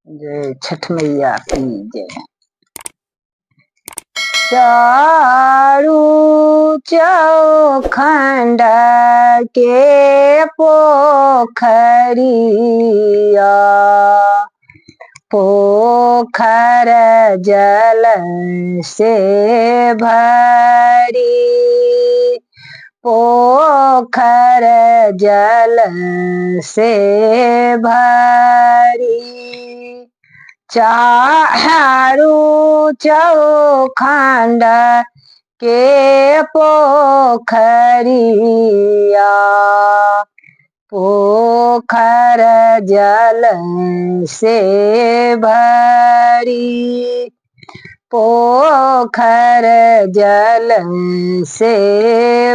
जय छठ मैया की जय। चारू चौखंड के पोखरिया, पोखर जल से भरी, पोखर जल से भरी। चारू चौखंड के पोखरिया, पोखर जल से भरी, पोखर जल से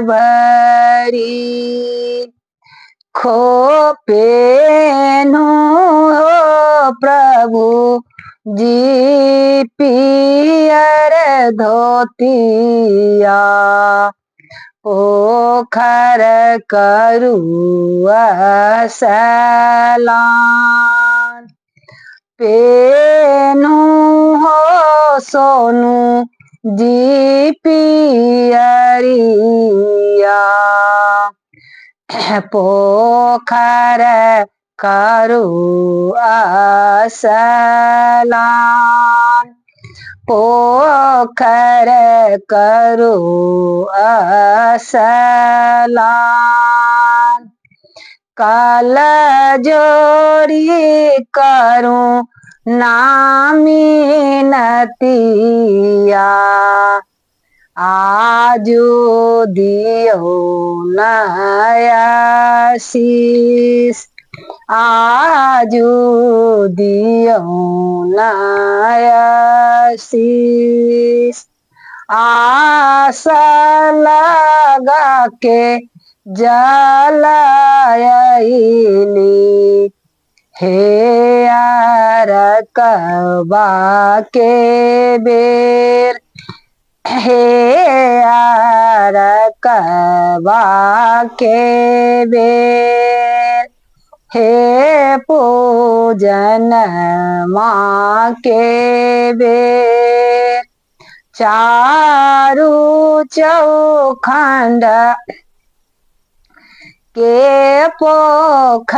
भरी। खोपेनु हो प्रभु जी पियर धोतिया, पोखर करुआ सलान। पेनु हो सोनू जी पियरिया, पोखर करू असलान, पोखर करू असलान। कल जोड़ी करूं नामी नतिया, आजू दियो नयाशीष, आजू दियो नयाशीष। आशा लगा के जलायली, हे अरकबा के बेर, हे अरकबा के बेर। हे पूजन माँ के बेर। चारू चौखंड के पोखरिया,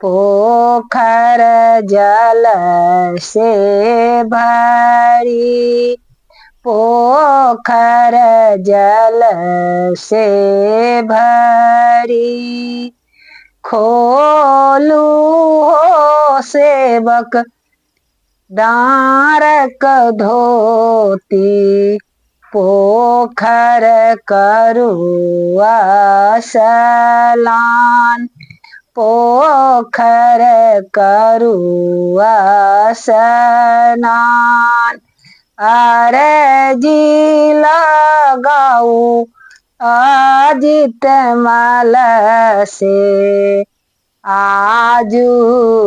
पोखर जल से भरी, पोखर जल से भरी। खोलू हो सेवक डारक धोती, पोखर करुआ सलान, पोखर करुआ सनान। अरे जी लगाऊ अजित मल से, आजू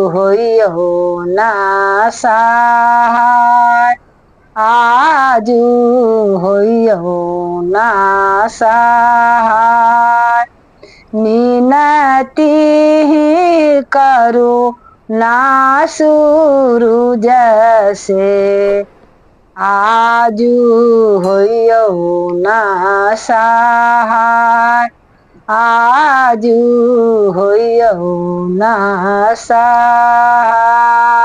होइयो ना सहाय, आजू होइयो ना सहाय। मिनती करू ना सूरुज से, आजू होइयो ना सहाय, आजू होइयो ना सहाय।